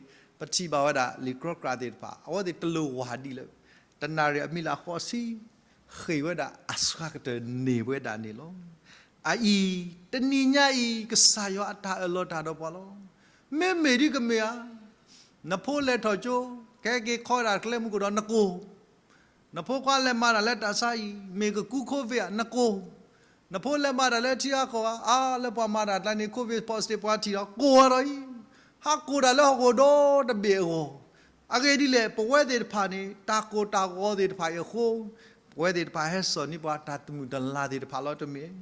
ကယၤ မ့ၢ်ဝဲဒၣ်လ့ၣ်စ့ၣ်နမီသ့ၣ်တဖၣ်အဃိ ပဖီခိၣ်န့ၣ်အိၣ်ဒ်ဒီးလ့ၣ်ကၠီ ဘၣ်ဆၣ်လၢလ့ၣ်ကၠီအဖီခိၣ်န့ၣ် ပထံၣ်ဘၣ်ဝဲဒၣ်လံာ်ကြီကြာ်သ့ၣ်တဖၣ် အဝဲသ့ၣ်တလိၣ်ဝၤဒ်လၢ တနၣ်ရံၣ်အမံၤလၢအဃိးဆံ ဃ့ၢ်ဝဲဒၣ်အစှၤကတၢၢ်န့ၢ်ဝဲဒၣ်န့ၣ်လီၤ. အအံၤ တနံၤညါအံၤ ကစၢ်ယွၤအတၢ်အၢၣ်လီၤတၢ်ဒီးပှၤလီၤ. မ့မ့ၢ်ဒ်ကမ့ၢ်ဧါ, နဖိလဲၤထီၣ်ကၠိ ကဟဲက့ၤခီဒၣ်ကျဲမုၢ်ကီၢ်ဒီးနကိၢ် နဖိခွါလဲၤမၤတၢ်လၢတၢ်ဆါအံၤ မ့ၢ်ကကူ COVID ဧါ နကိၢ်, နဖိလဲၤမၤတၢ်လၢထံအါကီၢ်ဧါ, အါလၢပှၤမၤတၢ်ကျါန့ၣ် COVID positive ပှၤထံၣ်ဒီးကိၢ်ဝဲဒီးအံၤ, ဟးကိၢ်တၢ်လၢဟီၣ်ခိၣ်ဒီတဘ့ၣ်အဂီၢ်, အဂ့ၢ်ဒ်လဲၣ် ပဝဲသ့ၣ်တဖၣ်န့ၣ် တၢ်ကိၢ်တၢ်ဂီၤသ့ၣ်တဖၣ်အံၤအဃိ, ပဝဲသ့ၣ်တဖၣ်ဟဲစိာ်န့ၢ်ပှၤတၢ်သးမုၢ်တၢ်လၤသ့ၣ်တဖၣ်လီၤတမ့ၢ်.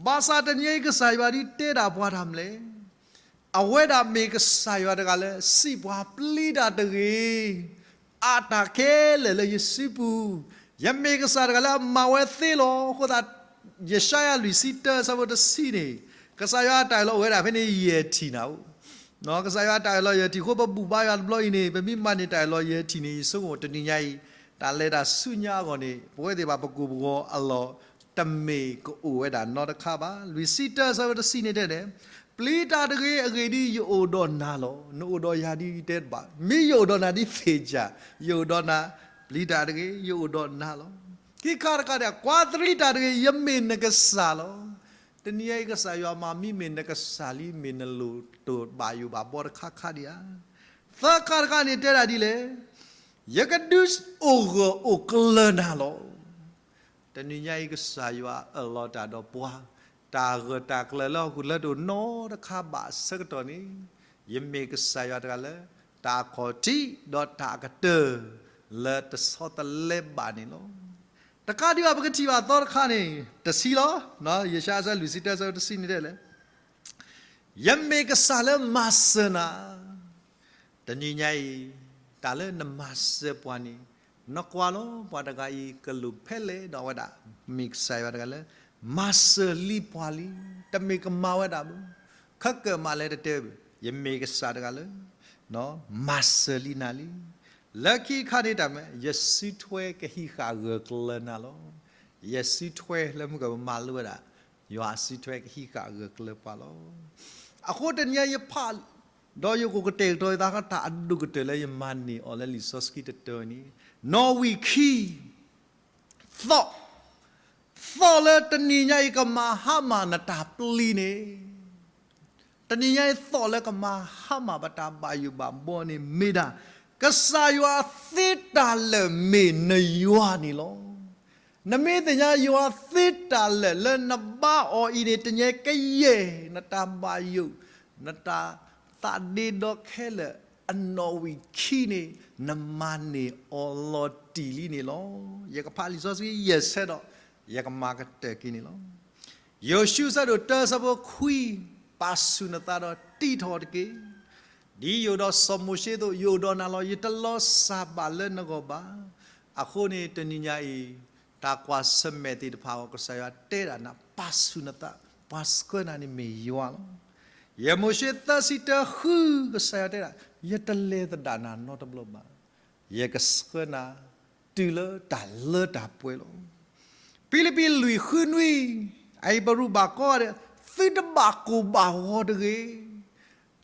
ဘၣ်ဆၣ်တနံၤအံၤကစၢ်ယွၤဒ်တဲဒၣ်ပှၤတၢ်မနုၤလဲၣ် အဝဲဒၣ်မ့ၢ်ကစၢ်ယွၤတဂၤလၢစံးပှၤပျံၤတၢ်တဂ့ၤ, အါတၢ်ခဲလၢာ်လၢယစုပူၤ, ယမ့ၢ်ကစၢ်တဂၤလၢအမၤဝဲသ့လီၤ. အဃိသတး ယၡါယၤလွံၢ်ဆံတၢဆၢဖိတဆံန့ၣ်, ကစၢ်ယွၤအတၢ်အၢၣ်လီၤအိၣ်ဝဲဒၣ်ဖဲန့ၣ်ယဲၢ်ထံၣ်နၤအိၣ် ကစၢ်ယွၤအတၢ်အၢၣ်လီၤယဲၢ်ထံၣ်အဃိ ပဘူၣ်ဘါယွၤတဘျီအံၤန့ၣ် ပမ့ၢ်မၤန့ၢ်တၢ်အၢၣ်လီၤယဲၢ်ထံၣ်န့ၣ် ယဆိကမိၣ်တနံၤညါအံၤ တၢ်လဲၤတၢ်ဆူညါအဂီၢ်န့ၣ် ပဝဲသ့ၣ်တဖၣ်ပကိၢ်ပဂီၤအလီၢ် တမ့ၢ်ကအိၣ်ဝဲဒၣ်နီတခါဘၣ်. လွံၢ်ဆံတၢဆၢဖိတဆံန့ၣ်တဲန့ၣ်, ပျံၤတၢ်တဂ့ၤ အဂ့ၢ်ဒ်အံၤ ယအိၣ်ဒီးနၤလီၤ. နအိၣ်ဒီးယၤဒ်အံၤတဲတဘၣ်, မ့ၢ်ယအိၣ်ဒီးနၤဒ်သ့ၣ်ကၢ်, ယအိၣ်ဒီးနၤ, ပျံၤတၢ်တဂ့ၤ ယအိၣ်ဒီးနၤလီၤ. ခံခါတခါန့ၣ် ကွၢ်တြံတၢ်တဂ့ၤ ယမ့ၢ်နကစၢ်လီၤ. တနံၤအံၤကစၢ်ယွၤမၤမံမ့ၢ်နကစၢ်လံ မ့ၢ်နလိၣ်တိၢ်ဘၣ်ယိၣ်ဘၣ်ဘီတခါခါဒံးဧါ. သၢခါတခါန့ၣ်တဲဒၣ်ဒ်လဲၣ်, ယကဒုးအိၣ်ဂၢၢ်အိၣ်ကျၢၤနၤလီၤ. တနံၤညါအံၤကစၢ်ယွၤအၢၣ်လီၤတၢ်ဒီးပှၤ, တၢ်ဂၢၢ်တၢ်ကျၢၤလၢဟီၣ်ခိၣ်လၢတအိၣ်နီတခါဘၣ်အဆၢကတီၢ်န့ၣ်, ယမ့ၢ်ကစၢ်ယွၤတဂၤလၢ တၢ်အခီၣ်ထံးဒီးတၢ်အကတၢၢ် လၢတဆီတလဲဘၣ်န့ၣ်လီၤ. တကးဒံးဘၣ် ပကထံၣ်ဘၣ်သီတခါန့ၣ် တဆံလီၤ, ယၡါယၤလွံၢ်ဆံတၢဆၢတဆံန့ၣ်တဲလဲၣ် ယမ့ၢ်ကစၢ်လၢမၤစၢၤနၤ, တနံၤညါအံၤ တၢ်လၢနမၤစၢၤပှၤန့ၣ် နကွၢ်လီၤ ပှၤတဂၤအံၤကလူးဖဲလဲၣ်ဒီး အဝဲဒၣ်မ့ၢ်ကစၢ်ယွၤတဂၤလၢ မၤစၢၤလံပှၤလံ, တမ့ၢ်ကမၤဝဲဒၣ်ဘၣ်. ခဲကၢၣ်မးလဲၤတတဲဘၣ်, ယမ့ၢ်ကစၢ်တဂၤလၢ မၤစၢၤလံနၤလံ. လၢခံခါန့ၣ်တၢ်မ့ၢ် ယစုထွဲကဟံးဃာ်ဂၢၢ်ကျၢၤနၤလီၤ. ယစုထွဲလၢမုၢ်ကမၤလိဝဲဒၣ်, ယွၤအစုထွဲကဟံးဃာ်အဂၢၢ်ကျၢၤပှၤလီၤ. အဃိတနံၤအံၤယဖး ဒီးယကကတဲာ်ကတီၤယသးဃီတၢ်အဒိၣ်ကတၢၢ်လၢယမၤန့ၢ်အီၤလၢလံာ်စီဆှံတတီၤန့ၣ်, နီၣ်ဝံာ်ခံ, သီၣ်, သီၣ်လၢတနံၤညါအံၤကမၤဟါမၢ်နတၢ်ပျံၤန့ၣ်, တနံၤညါအံၤသီၣ်လၢကမၤဟါမၢ်ပတၢ်ဘၣ်ယိၣ်ဘၣ်ဘီန့ၣ်မ့ၢ်ဒၣ် ကစၢ်ယွၤသ့တၢ်လၢာ်မ့ၢ်နယွၤန့ၣ်လီၤ. နမ့ၢ်သ့ၣ်ညါယွၤသ့တၢ်လၢာ်လၢနဘါအီၤအံၤန့ၣ် တနံၤညါအံၤကယဲၢ်နတၢ်ဘၣ်ယိၣ်, နတၢ်သးဒ့ဒီခဲလၢာ်အနီၣ်ဝံာ်ခံန့ၣ် နမၤန့ၢ်အီၤလီၤတံၢ်လံန့ၣ်လီၤ. ယကဖးလံာ်စီဆှံယဲၢ်ဆၢဒီး ယကမၤကတၢၢ်က့ၤန့ၣ်လီၤ. ယိၤၡူအဆၢဒိၣ်တၢအဆၢဖိခွံ, ပာ်ဆူၣ်နသးဒီးတံးထီၣ်တက့ၢ်. ဒ်ယအိၣ်ဒီးစီၤမိၤၡ့အသိး ယအိၣ်ဒီးနၤလီၤ. ယတလီၤစၢ်ဘၣ်လၢနဂီၢ်ဘၣ်. အဃိန့ၣ်တနံၤညါအံၤ တၢ်ကွၢ်ဆၢၣ်မဲာ်သ့ၣ်တဖၣ်အဂီၢ် ကစၢ်ယွၤတဲဒၣ်နၤ ပာ်ဆူၣ်နသး, ပှၤဆှၢနၤန့ၣ်မ့ၢ်ယွၤလီၤ. ယဲၢ်မိၤၡ့သၢဆံတၢဃု ကစၢ်ယွၤတဲဒၣ်, ယတလဲၤသဒၣ်နၤနီတဘျီဘၣ်. ယကဆှၢနၤတုၤလၢတၢ်လၢတၢ်ပှဲၤလီၤ. ဖံလံးပံးလွံၢ်ဃုနွံ, အအံၤပရူးဘၣ်ကိးဂၤဒဲး, သုတဘၣ်ကိၢ်ဘၣ်ဂီၤတဂ့ၤ.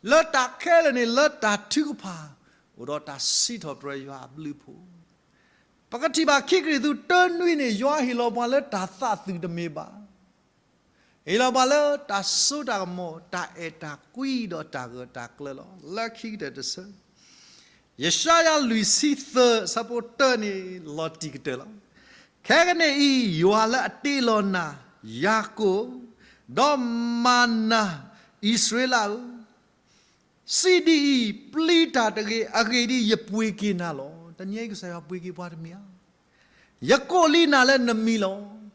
လၢတၢ်ခဲလၢာ်န့ၣ် လၢတၢ်ထုကဖၣ် အိၣ်ဒီးတၢ်စံးထီၣ်ပတြၢၤယွၤအဘျုးအဖှိၣ်. ပကထံၣ်ဘၣ်ခံကရံၣ်သူးတၢနွံန့ၣ် ယွၤဟ့ၣ်လီၤပှၤလၢတၢ်သးသုးတမ့ၢ်ဘၣ်. ဟ့ၣ်လီၤပှၤလၢတၢ်စိတၢ်ကမီၤ, တၢ်အဲၣ်တၢ်ကွံဒီးတၢ်ဂၢၢ်တၢ်ကျၢၤလီၤ. လၢခံကတၢၢ်တဆၢ, ယၡါယၤလွံၢ်ဆံသၢ အဆၢဖိတၢန့ၣ် လီၤတံၢ်ကတၢၢ်လီၤ. ခဲကနံၣ်အံၤ ယွၤလၢအတ့လီၤနၤ, ယၤကိာ်, ဒီးမၤနၤ, အံၣ်စရ့လးဧၢ, စံးဒ်အံၤ, ပျံၤတၢ်တဂ့ၤ, အဂ့ၢ်ဒ်အံၤ, ယပှ့ၤက့ၤနၤလီၤ. တနံၤအံၤကစၢ်ယွၤပှ့ၤက့ၤပှၤတမံၤဧါ. ယကိးလံနၤလၢနမံၤလီၤ.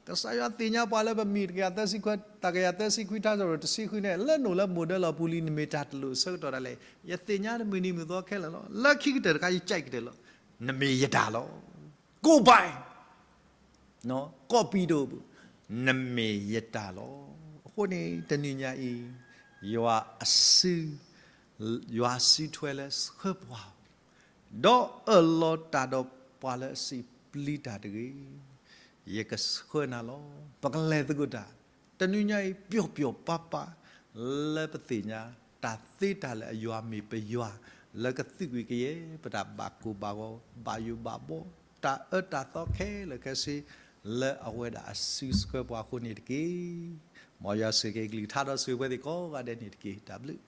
ကစၢ်ယွၤသ့ၣ်ညါပှၤလၢပမံၤတကယၤသၢဆံခွံ, တကယၤသၢဆံခွံထါစရီတဆံဃုန့ၣ် လၢနအိၣ်လၢမိၢ်ဒၢလီၢ်ပူၤလံ နမ့ၢ်တၢ်တလိၣ်အဆၢကတီၢ်ဒၣ်လဲာ်, ယသ့ၣ်ညါနမုၢ်နံၤမုၢ်သီခဲလၢာ်လီၤ. လၢခံကတၢၢ်တခါ ယကဲးကတၢၢ်လီၤ. နမ့ၢ်ယတၢ်လီၤ. ကိးဘၣ် ကိးပံၤဒိၣ်, နမ့ၢ်ယတၢ်လီၤ. အဃိန့ၣ် တနံၤညါအံၤ ယွၤအစု, ယွၤစုထွဲလၢဆှၢပှၤ, ဒီးအၢၣ်လီၤတၢ်ဒီးပှၤလၢအစံးပျံၤတၢ်တဂ့ၤ, ယကဆှၢနၤလီၤ. ပကလဲၤသကိးတၢ်, တနံၤညါအံၤ ပျီၣ်ပျီၣ်ပါပါ လၢပသ့ၣ်ညါ တၢ်သ့တၢ်လၢာ်အယွၤမ့ၢ်ပယွၤ, လၢကသုးကွံာ်ကယဲၢ် ပတၢ်ဘၣ်ကိၢ်ဘၣ်ဂီၤ ဘၣ်ယိၣ်ဘၣ်ဘီ, တၢ်အၢတၢ်သီခဲလၢာ်ခဲဆ့ လၢအဝဲဒၣ်အစုဆှၢပှၤအဃိန့ၣ်တက့ၢ်. မ်ယွၤဆိၣ်ဂ့ၤကလုၢ်ကထါဒီးဆိၣ်ဂ့ၤပှၤသ့ၣ်ကိးဂၤဒဲးန့ၣ်တက့ၢ်. တၢ်ဘျုး